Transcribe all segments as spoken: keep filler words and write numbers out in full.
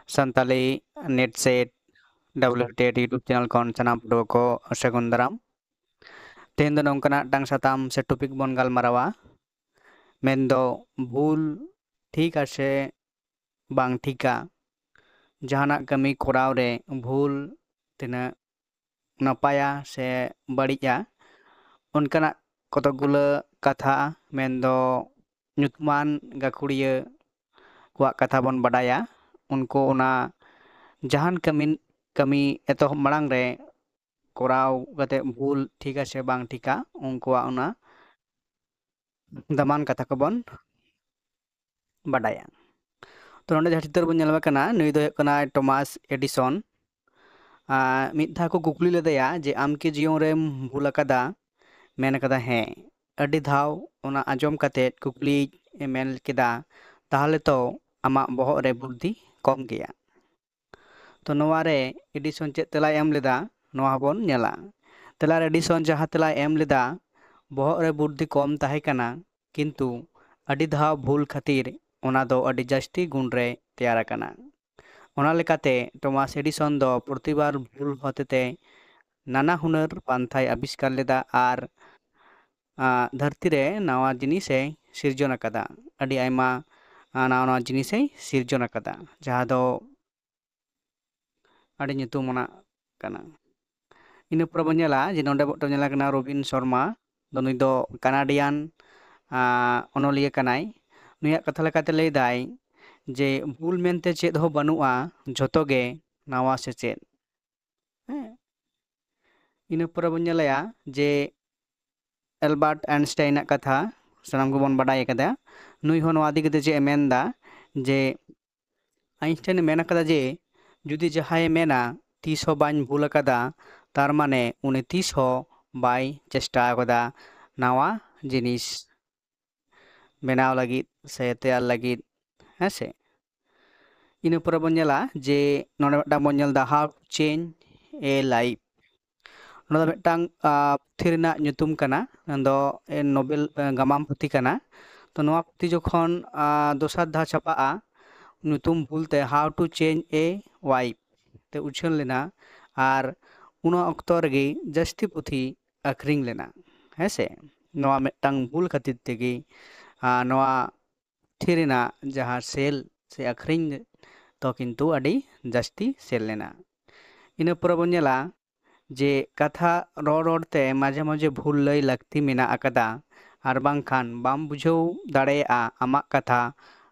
Santali NET SET WTET YouTube channel ᱠᱷᱚᱱ ᱥᱟᱱᱟᱢ ᱯᱟᱹᱴᱷᱩᱣᱟᱹ ᱠᱚ ᱥᱟᱹᱜᱩᱱ ᱫᱟᱨᱟᱢ᱾ ᱛᱮᱦᱮᱧ ᱫᱚ ᱱᱚᱝᱠᱟᱱᱟᱜ ᱢᱤᱫᱴᱟᱝ ᱥᱟᱛᱟᱢ ᱥᱮ topic ᱵᱚᱱ ᱜᱟᱞᱢᱟᱨᱟᱣᱟ, ᱢᱮᱱᱫᱚ ᱵᱷᱩᱞ ᱴᱷᱤᱠᱟ ᱥᱮ ᱵᱟᱝ ᱴᱷᱤᱠᱟ, ᱡᱟᱦᱟᱱᱟᱜ ᱠᱟᱹᱢᱤ ᱠᱚᱨᱟᱣ ᱨᱮ ᱵᱷᱩᱞ ᱛᱤᱱᱟᱹᱜ ᱱᱟᱯᱟᱭᱟ ᱥᱮ ᱵᱟᱹᱲᱤᱡᱼᱟ, ᱚᱱᱠᱟᱱᱟᱜ ᱠᱚᱛᱚᱠ ᱜᱩᱞᱟᱹ ᱠᱟᱛᱷᱟ, ᱢᱮᱱᱫᱚ ᱧᱩᱛᱩᱢᱟᱱ ᱜᱟᱹᱠᱷᱩᱲᱤᱭᱟᱹ ᱠᱚᱣᱟᱜ ᱠᱟᱛᱷᱟ ᱵᱚᱱ ᱵᱟᱰᱟᱭᱟ᱾ ᱩᱱᱠᱩ ᱚᱱᱟ ᱡᱟᱦᱟᱱ ᱠᱟᱹᱢᱤ, ᱠᱟᱹᱢᱤ ᱮᱛᱚᱦᱚᱵ ᱢᱟᱲᱟᱝ ᱨᱮ ᱠᱚᱨᱟᱣ ᱠᱟᱛᱮ ᱵᱷᱩᱞ ᱴᱷᱤᱠᱟ ᱥᱮ ᱵᱟᱝ ᱴᱷᱤᱠᱟ, ᱩᱱᱠᱩᱣᱟᱜ ᱚᱱᱟ ᱫᱟᱢᱟᱱ ᱠᱟᱛᱷᱟ ᱠᱚᱵᱚᱱ ᱵᱟᱰᱟᱭᱟ᱾ ᱛᱚ, ᱱᱚᱰᱮ ᱡᱟᱦᱟᱸ ᱪᱤᱛᱟᱹᱨ ᱵᱚᱱ ᱧᱮᱞ ᱠᱟᱱᱟ, ᱱᱩᱭ ᱫᱚ ᱦᱩᱭᱩᱜ ᱠᱟᱱᱟᱭ ᱴᱚᱢᱟᱥ ᱮᱰᱤᱥᱚᱱ᱾ ᱟᱨ ᱢᱤᱫ ᱫᱷᱟᱣ ᱠᱚ ᱠᱩᱠᱞᱤ ᱞᱮᱫᱮᱭᱟ ᱡᱮ, "ᱟᱢ ᱠᱤ ᱡᱤᱭᱚᱱ ᱨᱮᱢ ᱵᱷᱩᱞ ᱟᱠᱟᱫᱟ?" ᱢᱮᱱ ᱟᱠᱟᱫᱟ, "ᱦᱮᱸ᱾" ᱟᱹᱰᱤ ᱫᱷᱟᱣ ᱚᱱᱟ ᱟᱸᱡᱚᱢ ᱠᱟᱛᱮ ᱠᱩᱠᱞᱤᱭ ᱢᱮᱱ ᱠᱮᱫᱟ, "ᱛᱟᱦᱚᱞᱮ ᱛᱚ ᱟᱢᱟᱜ ᱵᱚᱦᱚᱜ ᱨᱮ ᱵᱩᱫᱽᱫᱷᱤ ᱠᱚᱢ ᱜᱮᱭᱟ᱾" ᱛᱚ, ᱱᱚᱣᱟ ᱨᱮ ᱮᱰᱤᱥᱚᱱ ᱪᱮᱫ ᱛᱮᱞᱟᱭ ᱮᱢ ᱞᱮᱫᱟ, ᱱᱚᱣᱟ ᱦᱚᱸᱵᱚᱱ ᱧᱮᱞᱟ᱾ ᱛᱮᱞᱟ ᱨᱮ ᱮᱰᱤᱥᱚᱱ ᱡᱟᱦᱟᱸ ᱛᱮᱞᱟᱭ ᱮᱢ ᱞᱮᱫᱟ, ᱵᱚᱦᱚᱜ ᱨᱮ ᱵᱩᱫᱽᱫᱷᱤ ᱠᱚᱢ ᱛᱟᱦᱮᱸ ᱠᱟᱱᱟ, ᱠᱤᱱᱛᱩ ᱟᱹᱰᱤ ᱫᱷᱟᱣ ᱵᱷᱩᱞ ᱠᱷᱟᱹᱛᱤᱨ ᱚᱱᱟ ᱫᱚ ᱟᱹᱰᱤ ᱡᱟᱹᱥᱛᱤ ᱜᱩᱱ ᱨᱮ ᱛᱮᱭᱟᱨ ᱟᱠᱟᱱᱟ᱾ ᱚᱱᱟ ᱞᱮᱠᱟᱛᱮ ᱴᱚᱢᱟᱥ ᱮᱰᱤᱥᱚᱱ ᱫᱚ ᱯᱨᱚᱛᱤᱵᱟᱨ ᱵᱷᱩᱞ ᱦᱚᱛᱮᱛᱮ ᱱᱟᱱᱟ ᱦᱩᱱᱟᱹᱨ ᱯᱟᱱᱛᱷᱟᱭ ᱟᱵᱤᱥᱠᱟᱨ ᱞᱮᱫᱟ ᱟᱨ, ᱟ, ᱫᱷᱟᱹᱨᱛᱤ ᱨᱮ ᱱᱟᱣᱟ ᱡᱤᱱᱤᱥᱮ ᱥᱤᱨᱡᱚᱱ ᱟᱠᱟᱫᱟ᱾ ᱟᱹᱰᱤ ᱟᱭᱢᱟ, ᱟ, ᱱᱟᱣᱟ ᱱᱟᱣᱟ ᱡᱤᱱᱤᱥᱮ ᱥᱤᱨᱡᱚᱱ ᱟᱠᱟᱫᱟ, ᱡᱟᱦᱟᱸ ᱫᱚ ᱟᱹᱰᱤ ᱧᱩᱛᱩᱢᱟᱱᱟᱜ ᱠᱟᱱᱟ᱾ ᱤᱱᱟᱹ ᱯᱚᱨᱮ ᱵᱚᱱ ᱧᱮᱞᱟ ᱡᱮ ᱱᱚᱰᱮ ᱢᱤᱫᱴᱟᱝ ᱧᱮᱞ ᱠᱟᱱᱟ ᱨᱚᱵᱤᱱ ᱥᱚᱨᱢᱟ, ᱫᱚ ᱱᱩᱭ ᱫᱚ ᱠᱟᱱᱟᱰᱤᱭᱟᱱ, ᱟ, ᱚᱱᱚᱞᱤᱭᱟᱹ ᱠᱟᱱᱟᱭ᱾ ᱱᱩᱭᱟᱜ ᱠᱟᱛᱷᱟ ᱞᱮᱠᱟᱛᱮ ᱞᱟᱹᱭ ᱫᱟᱭ ᱡᱮ, "ᱵᱷᱩᱞ ᱢᱮᱱᱛᱮ ᱪᱮᱫ ᱦᱚᱸ ᱵᱟᱹᱱᱩᱜᱼᱟ, ᱡᱷᱚᱛᱚ ᱜᱮ ᱱᱟᱣᱟ ᱥᱮᱪᱮᱫ᱾" ᱦᱮᱸ᱾ ᱤᱱᱟᱹ ᱯᱚᱨᱮ ᱵᱚᱱ ᱧᱮᱞᱮᱭᱟ ᱡᱮ ᱮᱞᱵᱟᱨᱴ ᱟᱭᱤᱱᱥᱴᱟᱭᱤᱱᱟᱜ ᱠᱟᱛᱷᱟ ᱥᱟᱱᱟᱢ ᱜᱮᱵᱚᱱ ᱵᱟᱰᱟᱭ ᱟᱠᱟᱫᱟ᱾ ᱱᱩᱭ ᱦᱚᱸ ᱱᱚᱣᱟ ᱤᱫᱤ ᱠᱟᱛᱮ ᱪᱮᱫ ᱮ ᱢᱮᱱᱫᱟ ᱡᱮ ᱟᱭᱤᱱᱥᱴᱟᱭᱤᱱ ᱮ ᱢᱮᱱ ᱟᱠᱟᱫᱟ ᱡᱮ ᱡᱩᱫᱤ ᱡᱟᱦᱟᱸᱭᱮ ᱢᱮᱱᱟ ᱛᱤᱥ ᱦᱚᱸ ᱵᱟᱹᱧ ᱵᱷᱩᱞ ᱟᱠᱟᱫᱟ, ᱛᱟᱨ ᱢᱟᱱᱮ ᱩᱱᱤ ᱛᱤᱥ ᱦᱚᱸ ᱵᱟᱭ ᱪᱮᱥᱴᱟ ᱟᱠᱟᱫᱟ ᱱᱟᱣᱟ ᱡᱤᱱᱤᱥ ᱵᱮᱱᱟᱣ ᱞᱟᱹᱜᱤᱫ ᱥᱮ ᱛᱮᱭᱟᱨ ᱞᱟᱹᱜᱤᱫ, ᱦᱮᱸ ᱥᱮ᱾ ᱤᱱᱟᱹ ᱯᱚᱨᱮ ᱵᱚᱱ ᱧᱮᱞᱟ ᱡᱮ ᱱᱚᱰᱮ ᱢᱤᱫᱴᱟᱝ ᱵᱚᱱ ᱧᱮᱞ ᱮᱫᱟ How to Change a Life᱾ ᱱᱚᱣᱟ ᱫᱚ ᱢᱤᱫᱴᱟᱝ, ᱟ, ᱯᱩᱛᱷᱤ ᱨᱮᱱᱟᱜ ᱧᱩᱛᱩᱢ ᱠᱟᱱᱟ, ᱱᱚᱣᱟ ᱫᱚ, ᱮ, ᱱᱳᱵᱮᱞ, ᱮ, ᱜᱟᱢᱟᱢ ᱯᱩᱛᱷᱤ ᱠᱟᱱᱟ᱾ ᱛᱚ ᱱᱚᱣᱟ ᱯᱩᱛᱷᱤ ᱡᱚᱠᱷᱚᱱ, ᱟ, ᱫᱚᱥᱟᱨ ᱫᱷᱟᱣ ᱪᱷᱟᱯᱟᱜᱼᱟ, ᱧᱩᱛᱩᱢ ᱵᱷᱩᱞ ᱛᱮ How to Change a Wife ᱛᱮ ᱩᱪᱷᱟᱹᱱ ᱞᱮᱱᱟ ᱟᱨ ᱚᱱᱟ ᱚᱠᱛᱚ ᱨᱮᱜᱮ ᱡᱟᱹᱥᱛᱤ ᱯᱩᱛᱷᱤ ᱟᱹᱠᱷᱨᱤᱧ ᱞᱮᱱᱟ᱾ ᱦᱮᱸ ᱥᱮ, ᱱᱚᱣᱟ ᱢᱤᱫᱴᱟᱝ ᱵᱷᱩᱞ ᱠᱷᱟᱹᱛᱤᱨ ᱛᱮᱜᱮ ᱟᱨ ᱱᱚᱣᱟ ᱯᱩᱛᱷᱤ ᱨᱮᱱᱟᱜ ᱡᱟᱦᱟᱸ ᱥᱮᱞ ᱥᱮ ᱟᱹᱠᱷᱨᱤᱧ ᱫᱚ ᱠᱤᱱᱛᱩ ᱟᱹᱰᱤ ᱡᱟᱹᱥᱛᱤ ᱥᱮᱞ ᱞᱮᱱᱟ᱾ ᱤᱱᱟᱹ ᱯᱚᱨᱮ ᱵᱚᱱ ᱧᱮᱞᱟ ᱡᱮ ᱠᱟᱛᱷᱟ ᱨᱚᱲ ᱨᱚᱲ ᱛᱮ ᱢᱟᱡᱷᱮ ᱢᱟᱡᱷᱮ ᱵᱷᱩᱞ ᱞᱟᱹᱭ ᱞᱟᱹᱠᱛᱤ ᱢᱮᱱᱟᱜ ᱟᱠᱟᱫᱟ, ᱟᱨ ᱵᱟᱝᱠᱷᱟᱱ ᱵᱟᱢ ᱵᱩᱡᱷᱟᱹᱣ ᱫᱟᱲᱮᱭᱟᱜᱼᱟ ᱟᱢᱟᱜ ᱠᱟᱛᱷᱟ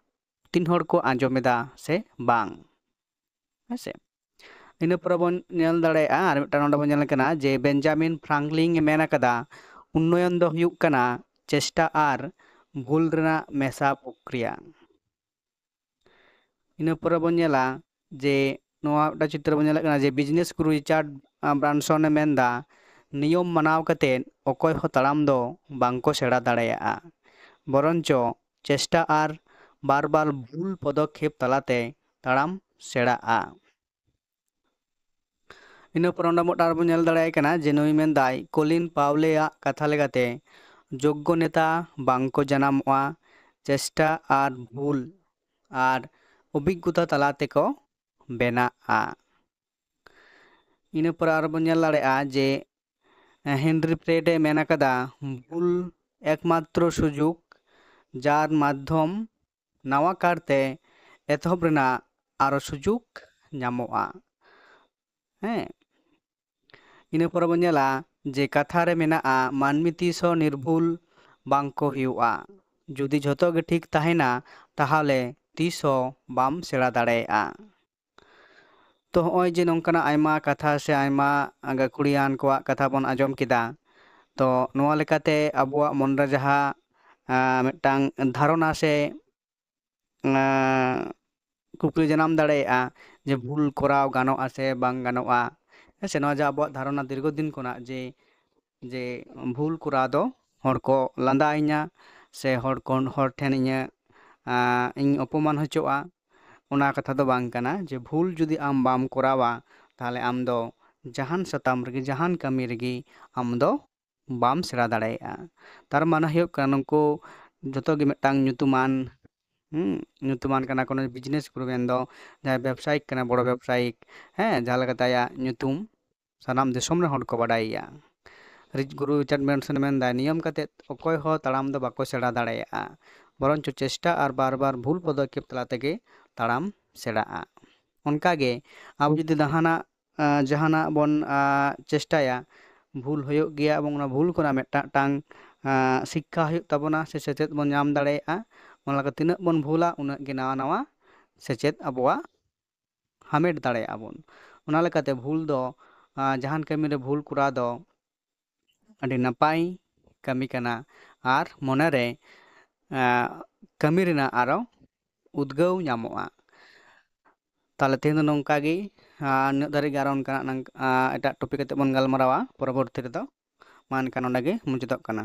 ᱛᱤᱱ ᱦᱚᱲ ᱠᱚ ᱟᱸᱡᱚᱢ ᱮᱫᱟ ᱥᱮ ᱵᱟᱝ᱾ ᱦᱮᱸ ᱥᱮ, ᱤᱱᱟᱹ ᱯᱚᱨᱮ ᱵᱚᱱ ᱧᱮᱞ ᱫᱟᱲᱮᱭᱟᱜᱼᱟ, ᱟᱨ ᱢᱤᱫᱴᱟᱝ ᱱᱚᱰᱮ ᱵᱚᱱ ᱧᱮᱞ ᱠᱟᱱᱟ ᱡᱮ ᱵᱮᱧᱡᱟᱢᱤᱱ ᱯᱷᱨᱟᱝᱠᱞᱤᱱ ᱮ ᱢᱮᱱ ᱟᱠᱟᱫᱟ, ᱩᱱᱱᱚᱭᱚᱱ ᱫᱚ ᱦᱩᱭᱩᱜ ᱠᱟᱱᱟ ᱪᱮᱥᱴᱟ ᱟᱨ ᱵᱷᱩᱞ ᱨᱮᱱᱟᱜ ᱢᱮᱥᱟ ᱯᱨᱚᱠᱨᱤᱭᱟ᱾ ᱤᱱᱟᱹ ᱯᱚᱨᱮ ᱵᱚᱱ ᱧᱮᱞᱟ ᱡᱮ ᱱᱚᱣᱟ ᱢᱤᱫᱴᱟᱝ ᱪᱤᱛᱨᱚ ᱵᱚᱱ ᱧᱮᱞᱮᱫ ᱠᱟᱱᱟ ᱡᱮ ᱵᱤᱡᱽᱱᱮᱥ ᱜᱩᱨᱩ ᱨᱤᱪᱟᱨᱰ ᱵᱨᱟᱱᱥᱚᱱ ᱮ ᱢᱮᱱᱫᱟ, ᱱᱤᱭᱚᱢ ᱢᱟᱱᱟᱣ ᱠᱟᱛᱮ ᱚᱠᱚᱭ ᱦᱚᱸ ᱛᱟᱲᱟᱢ ᱫᱚ ᱵᱟᱝᱠᱚ ᱥᱮᱬᱟ ᱫᱟᱲᱮᱭᱟᱜᱼᱟ, ᱵᱚᱨᱚᱱᱪᱚ ᱪᱮᱥᱴᱟ ᱟᱨ ᱵᱟᱨ ᱵᱟᱨ ᱵᱷᱩᱞ ᱯᱚᱫᱚᱠᱷᱮᱯ ᱛᱟᱞᱟᱛᱮ ᱛᱟᱲᱟᱢ ᱥᱮᱬᱟᱜᱼᱟ᱾ ᱤᱱᱟᱹ ᱯᱚᱨ ᱚᱸᱰᱮ ᱢᱤᱫᱴᱟᱝ ᱵᱚᱱ ᱧᱮᱞ ᱫᱟᱲᱮᱭᱟᱭ ᱠᱟᱱᱟ ᱡᱮ ᱱᱩᱭ ᱢᱮᱱᱫᱟᱭ, ᱠᱚᱞᱤᱱ ᱯᱟᱣᱞᱮᱭᱟᱜ ᱠᱟᱛᱷᱟ ᱞᱮᱠᱟᱛᱮ ᱡᱳᱜᱽᱜᱚ ᱱᱮᱛᱟ ᱵᱟᱝᱠᱚ ᱡᱟᱱᱟᱢᱚᱜᱼᱟ, ᱪᱮᱥᱴᱟ ᱟᱨ ᱵᱷᱩᱞ ᱟᱨ ᱚᱵᱷᱤᱜᱽᱜᱚᱛᱟ ᱛᱟᱞᱟ ᱛᱮᱠᱚ ᱵᱮᱱᱟᱜᱼᱟ᱾ ᱤᱱᱟᱹ ᱯᱚᱨᱮ ᱟᱨᱚ ᱵᱚᱱ ᱧᱮᱞ ᱫᱟᱲᱮᱭᱟᱜᱼᱟ ᱡᱮ ᱦᱮᱱᱨᱤ ᱯᱷᱨᱮᱰ ᱮ ᱢᱮᱱ ᱟᱠᱟᱫᱟ, ᱵᱷᱩᱞ ᱮᱠᱢᱟᱛᱨᱚ ᱥᱩᱡᱩᱜᱽ ᱡᱟᱨ ᱢᱟᱫᱽᱫᱷᱚᱢ ᱱᱟᱣᱟ ᱠᱟᱨᱛᱮ ᱮᱛᱚᱦᱚᱵ ᱨᱮᱱᱟᱜ ᱟᱨᱚ ᱥᱩᱡᱩᱜᱽ ᱧᱟᱢᱚᱜᱼᱟ᱾ ᱦᱮᱸ, ᱤᱱᱟᱹ ᱯᱚᱨᱮ ᱵᱚᱱ ᱧᱮᱞᱟ ᱡᱮ ᱠᱟᱛᱷᱟ ᱨᱮ ᱢᱮᱱᱟᱜᱼᱟ, ᱢᱟᱹᱱᱢᱤ ᱛᱤᱥ ᱦᱚᱸ ᱱᱤᱨᱵᱷᱩᱞ ᱵᱟᱝ ᱠᱚ ᱦᱩᱭᱩᱜᱼᱟ᱾ ᱡᱩᱫᱤ ᱡᱷᱚᱛᱚ ᱜᱮ ᱴᱷᱤᱠ ᱛᱟᱦᱮᱱᱟ, ᱛᱟᱦᱚᱞᱮ ᱛᱤᱥ ᱦᱚᱸ ᱵᱟᱢ ᱥᱮᱬᱟ ᱫᱟᱲᱮᱭᱟᱜᱼᱟ᱾ ᱛᱚ ᱦᱚᱸᱜᱼᱚᱭ ᱡᱮ ᱱᱚᱝᱠᱟᱱᱟᱜ ᱟᱭᱢᱟ ᱠᱟᱛᱷᱟ ᱥᱮ ᱟᱭᱢᱟ ᱜᱟᱹᱠᱷᱩᱲᱤᱭᱟᱱ ᱠᱚᱣᱟᱜ ᱠᱟᱛᱷᱟ ᱵᱚᱱ ᱟᱸᱡᱚᱢ ᱠᱮᱫᱟ, ᱛᱚ ᱱᱚᱣᱟ ᱞᱮᱠᱟᱛᱮ ᱟᱵᱚᱣᱟᱜ ᱢᱚᱱᱨᱮ ᱡᱟᱦᱟᱸ ᱟᱸ, ᱢᱤᱫᱴᱟᱝ ᱫᱷᱟᱨᱚᱱᱟ ᱥᱮ ᱟᱸ, ᱠᱩᱠᱞᱤ ᱡᱟᱱᱟᱢ ᱫᱟᱲᱮᱭᱟᱜᱼᱟ ᱡᱮ ᱵᱷᱩᱞ ᱠᱚᱨᱟᱣ ᱜᱟᱱᱚᱜᱼᱟ ᱥᱮ ᱵᱟᱝ ᱜᱟᱱᱚᱜᱼᱟ᱾ ᱦᱮᱸ ᱥᱮ, ᱱᱚᱣᱟ ᱡᱮ ᱟᱵᱚᱣᱟᱜ ᱫᱷᱟᱨᱚᱱᱟ ᱫᱤᱨᱜᱷᱚ ᱫᱤᱱ ᱠᱷᱚᱱᱟᱜ ᱡᱮ, ᱡᱮ ᱵᱷᱩᱞ ᱠᱚᱨᱟᱣ ᱫᱚ ᱦᱚᱲ ᱠᱚ ᱞᱟᱸᱫᱟ ᱟᱹᱧᱟ ᱥᱮ ᱦᱚᱲ ᱠᱚ, ᱦᱚᱲ ᱴᱷᱮᱱ ᱤᱧᱟᱹᱜ, ᱟᱸ, ᱤᱧ ᱚᱯᱚᱢᱟᱱ ᱦᱚᱪᱚᱜᱼᱟ, ᱚᱱᱟ ᱠᱟᱛᱷᱟ ᱫᱚ ᱵᱟᱝ ᱠᱟᱱᱟ᱾ ᱡᱮ ᱵᱷᱩᱞ ᱡᱩᱫᱤ ᱟᱢ ᱵᱟᱢ ᱠᱚᱨᱟᱣᱟ, ᱛᱟᱦᱚᱞᱮ ᱟᱢ ᱫᱚ ᱡᱟᱦᱟᱱ ᱥᱟᱛᱟᱢ ᱨᱮᱜᱮ, ᱡᱟᱦᱟᱱ ᱠᱟᱹᱢᱤ ᱨᱮᱜᱮ ᱟᱢ ᱫᱚ ᱵᱟᱢ ᱥᱮᱬᱟ ᱫᱟᱲᱮᱭᱟᱜᱼᱟ᱾ ᱛᱟᱨ ᱢᱟᱱᱮ ᱦᱩᱭᱩᱜ ᱠᱟᱱᱟ, ᱱᱩᱠᱩ ᱡᱚᱛᱚ ᱜᱮ ᱢᱤᱫᱴᱟᱝ ᱧᱩᱛᱩᱢᱟᱱ ᱦᱩᱸ, ᱧᱩᱛᱩᱢᱟᱱ ᱠᱟᱱᱟ ᱠᱳᱱᱳ business ᱜᱩᱨᱩ, ᱢᱮᱱᱫᱚ ᱡᱟᱦᱟᱸᱭ ᱵᱮᱵᱽᱥᱟᱭᱤᱠ ᱠᱟᱱᱟ, ᱵᱚᱲᱚ ᱵᱮᱵᱽᱥᱟᱭᱤᱠ, ᱦᱮᱸ, ᱡᱟᱦᱟᱸ ᱞᱮᱠᱟᱛᱮ ᱟᱭᱟᱜ ᱧᱩᱛᱩᱢ ᱥᱟᱱᱟᱢ ᱫᱤᱥᱚᱢ ᱨᱮᱱ ᱦᱚᱲ ᱠᱚ ᱵᱟᱰᱟᱭᱮᱭᱟ᱾ ᱨᱤᱪ ᱜᱩᱨᱩ ᱨᱤᱪᱟᱨᱰ ᱵᱨᱮᱱᱥᱚᱱ ᱢᱮᱱᱫᱟᱭ, ᱱᱤᱭᱚᱢ ᱠᱟᱛᱮ ᱚᱠᱚᱭ ᱦᱚᱸ ᱛᱟᱲᱟᱢ ᱫᱚ ᱵᱟᱠᱚ ᱥᱮᱬᱟ ᱫᱟᱲᱮᱭᱟᱜᱼᱟ, ᱵᱚᱨᱚᱱᱪᱚ ᱪᱮᱥᱴᱟ ᱟᱨ ᱵᱟᱨ ᱵᱟᱨ ᱵᱷᱩᱞ ᱯᱚᱫᱚᱠᱷᱮᱯ ᱛᱟᱞᱟ ᱛᱮᱜᱮ ᱛᱟᱲᱟᱢ ᱥᱮᱬᱟᱜᱼᱟ᱾ ᱚᱱᱠᱟᱜᱮ ᱟᱵᱚ ᱡᱩᱫᱤ ᱡᱟᱦᱟᱱᱟᱜ, ᱟᱸ, ᱡᱟᱦᱟᱱᱟᱜ ᱵᱚᱱ, ᱟᱸ, ᱪᱮᱥᱴᱟᱭᱟ, ᱵᱷᱩᱞ ᱦᱩᱭᱩᱜ ᱜᱮᱭᱟ, ᱮᱵᱚᱝ ᱚᱱᱟ ᱵᱷᱩᱞ ᱠᱷᱚᱱᱟᱜ ᱢᱤᱫᱴᱟᱝ, ᱟᱸ, ᱥᱤᱠᱠᱷᱟ ᱦᱩᱭᱩᱜ ᱛᱟᱵᱚᱱᱟ ᱥᱮ ᱥᱮᱪᱮᱫ ᱵᱚᱱ ᱧᱟᱢ ᱫᱟᱲᱮᱭᱟᱜᱼᱟ᱾ ᱚᱱᱟ ᱞᱮᱠᱟ ᱛᱤᱱᱟᱹᱜ ᱵᱚᱱ ᱵᱷᱩᱞᱟ, ᱩᱱᱟᱹᱜ ᱜᱮ ᱱᱟᱣᱟ ᱱᱟᱣᱟ ᱥᱮᱪᱮᱫ ᱟᱵᱚᱣᱟᱜ ᱦᱟᱢᱮᱴ ᱫᱟᱲᱮᱭᱟᱜᱼᱟ ᱵᱚᱱ᱾ ᱚᱱᱟ ᱞᱮᱠᱟᱛᱮ ᱵᱷᱩᱞ ᱫᱚ, ᱟᱸ, ᱡᱟᱦᱟᱱ ᱠᱟᱹᱢᱤ ᱨᱮ ᱵᱷᱩᱞ ᱠᱚᱨᱟᱣ ᱫᱚ ᱟᱹᱰᱤ ᱱᱟᱯᱟᱭ ᱠᱟᱹᱢᱤ ᱠᱟᱱᱟ ᱟᱨ ᱢᱚᱱᱮᱨᱮ, ᱟᱸ, ᱠᱟᱹᱢᱤ ᱨᱮᱱᱟᱜ ᱟᱨᱚ ᱩᱫᱽᱜᱟᱹᱣ ᱧᱟᱢᱚᱜᱼᱟ᱾ ᱛᱟᱦᱞᱮ ᱛᱮᱦᱮᱧ ᱫᱚ ᱱᱚᱝᱠᱟ ᱜᱮ, ᱟᱸ, ᱱᱤᱱᱟᱹᱜ ᱫᱷᱟᱹᱨᱤᱡ ᱜᱮ᱾ ᱟᱨᱚ ᱚᱱᱠᱟᱱᱟᱜ ᱱᱟᱝ-, ᱟᱸ, ᱮᱴᱟᱜ topic ᱠᱟᱛᱮ ᱵᱚᱱ ᱜᱟᱞᱢᱟᱨᱟᱣᱟ ᱯᱚᱨᱚᱵᱚᱨᱛᱤ ᱨᱮᱫᱚ᱾ ᱢᱟ ᱮᱱᱠᱷᱟᱱ ᱱᱚᱸᱰᱮ ᱜᱮ ᱢᱩᱪᱟᱹᱫᱚᱜ ᱠᱟᱱᱟ᱾